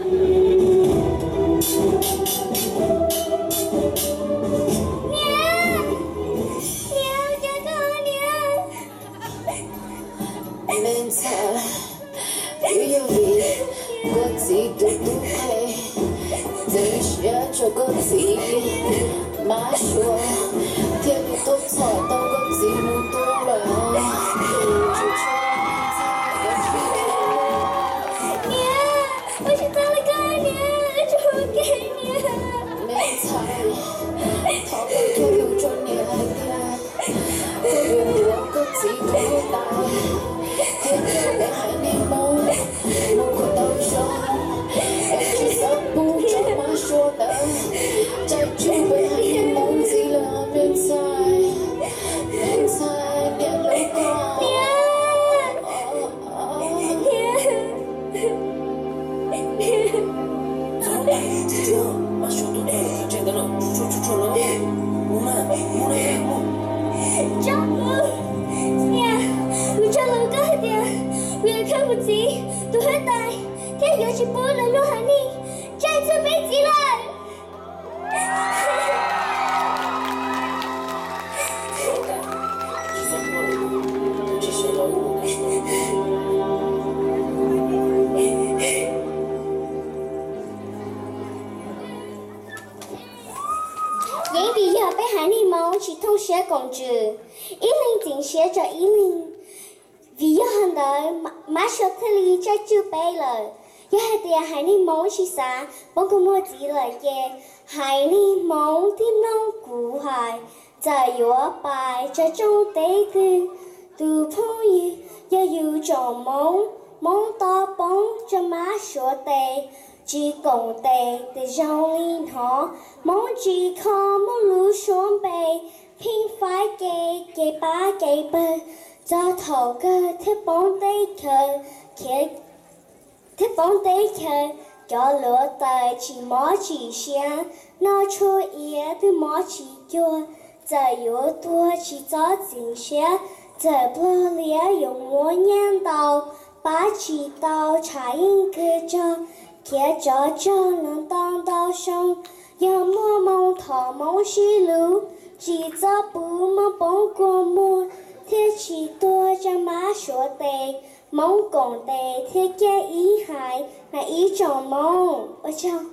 Niam, niam, ua cas koj niam? Me ntxhais, twb yog vim koj txiv tus tub qhe txeev siab rau koj txiv Mab Suav thiaj li tuaj txhom tau koj txiv mus tua lawm. Niam, ua tsis tau li koj niam, ua tsaug ua ke niam. Me ntxhais, thov koj cog lus rau niam hais tias koj yuav yuav koj txiv tus huab tais thiab coj peb haiv neeg Hmoob mus kom tau zoo, es tsis txhob pub rau Mab Suav ntawd caij tswj peb haiv neeg Hmoob ntxiv lawm me ntxhais. Me ntxhais, niam hlub koj. Niam, kuv cog lus rau koj hais tias kuv yuav khaws kuv txiv tus huab tais thiab yuav tsis pub lawv luag haiv neeg caij tswj peb txiv lawm. Yeej vim yog peb haiv neeg Hmoob tsis thooj siab koom ntsws, ib leeg txeev siab rau ib leeg. Vim yog ntawd Mab Suav thiaj li caij tswj peb lawm. Yog hais tias haiv neeg Hmoob tsis xav poob kua muag txiv lawm ces haiv neeg Hmoob thiaj mloog kuv hais, txawm yuav pais tsa rooj teb twg, tus phooj ywg yog yus tsoom Hmoob, Hmoob tau poob rau Mab Suav tes, tsis koom tes tes zoo li hnov, Hmoob tsis kho muaj lub suab npe, pheej faib kev kev pab kev pawg, txog thaum kawg thiaj poob teb chaws, thiab poob teb chaws, cov hluav taws tsis mob tsis siab, noj tshuaj iav twb mob tsis cuag, txawm yuav tuag tsis txhob txeev siab, txawm pluag liab yuav muab nyiaj ntau, pab tsis tau tshav yeej kawg rog, khiav tsov rog los ntau ntau xyoo, yog muaj moo thov Hmoob sib hlub, tsis txhob pub Hmoob poob kua muag, thiaj tsis tuag rau Mab Suav tes, Hmoob koom tes thiaj ciaj ib haiv, hnav ib tsoom Hmoob. Ua tsaug.